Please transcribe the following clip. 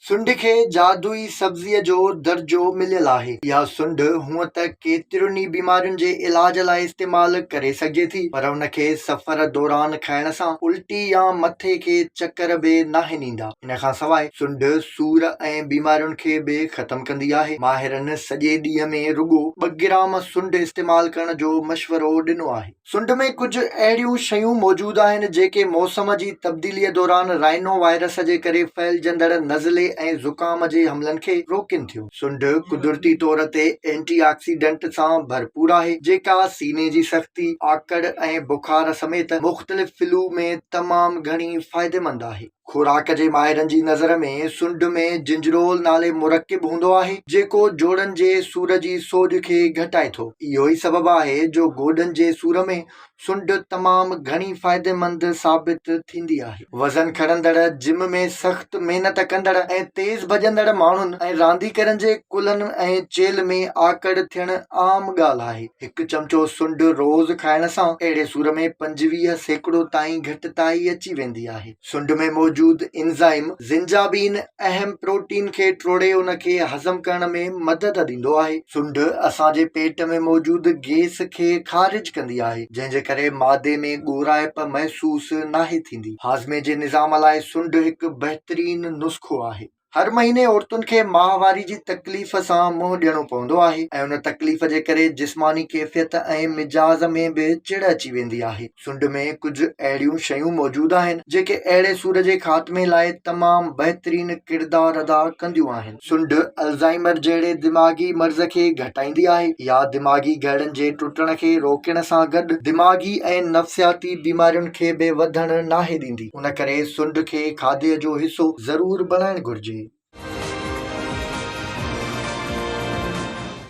سنڍ کي جادوئي سبزيء جو درجو مليل آهي. اها سنڍ هونء ته ڪيترين ئي بيمارين جي علاج لاء استعمال ڪري سگهجي ٿي، پر ان کي سفر دوران کائڻ سان الٽي يا مٿي کي چڪر به ناهن ايندا. ان کان سواء سنڍ سور ۽ بيمارين کي به ختم ڪندي آهي. ماهرن سڄي ڏينهن ۾ رڳو ٻه گرام سنڍ استعمال ڪرڻ جو مشورو ڏنو آهي. سنڍ ۾ ڪجهه اهڙيون شيون موجود آهن جيڪي موسم جي تبديلي دوران رائنو وائرس جي ڪري ڦهلجندڙ نزلي ۽ زڪام جي حملن کي روڪين ٿيون. سنڍ قدرتي طور تي اينٽي آڪسيڊنٽ سان ڀرپور آهي جيڪا سيني جي سختي، آڪڙ ۽ بخار سميت مختلف فلو ۾ تمام گهڻي فائديمند آهي. خوراڪ جي ماهرن جي نظر ۾ سنڍ ۾ جنجرول نالي مرڪب هوندو آهي، جيڪو جوڙن جي سور جي سوڄ کي گهٽائي ٿو. اهو ئي سبب آهي جو گوڏن جي سور ۾ سنڍ تمام گهڻي فائديمند ثابت ٿيندي آهي. وزن کڻندڙ، جم ۾ سخت محنت ڪندڙ ۽ تيز ڀڄندڙ ماڻهن ۽ رانديگرن جي ڪلهن ۽ چيلهه ۾ آڪڙ ٿيڻ عام ڳالهه آهي. هڪ چمچو سنڍ روز کائڻ سان اهڙي سور ۾ 25% تائين گهٽتائي اچي ويندي آهي. سنڍ ۾ موجود انزائم زنجابين اهم پروٽين کي ٽوڙي ان کي هضم ڪرڻ ۾ مدد ڏيندو آهي. سنڍ اسان جي پيٽ ۾ موجود گيس کي خارج ڪندي آهي، جنهن جي ڪري معدي ۾ ڳورائپ محسوس ناهي ٿيندي. هاضمي جي نظام لاء سنڍ هڪ بهترين نسخو آهي. هر مهيني عورتن کي ماهواري جي تڪليف سان منهن ڏيڻو پوندو آهي ۽ ان تڪليف جي ڪري جسماني ڪيفيت ۽ مزاج ۾ به چڙ اچي ويندي آهي. سنڍ ۾ ڪجهه اهڙيون شيون موجود آهن جيڪي اهڙي سور جي خاتمي لاء تمام بهترين ڪردار ادا ڪنديون آهن. سنڍ الزائمر جهڙي دماغي مرض کي گهٽائيندي آهي يا دماغي گهرڙن جي ٽٽڻ کي روڪڻ سان گڏ دماغي ۽ نفسياتي بيمارين کي به وڌڻ ناهي ڏيندي. ان ڪري سنڍ کي کاڌي جو حصو ضرور بڻائڻ گهرجي.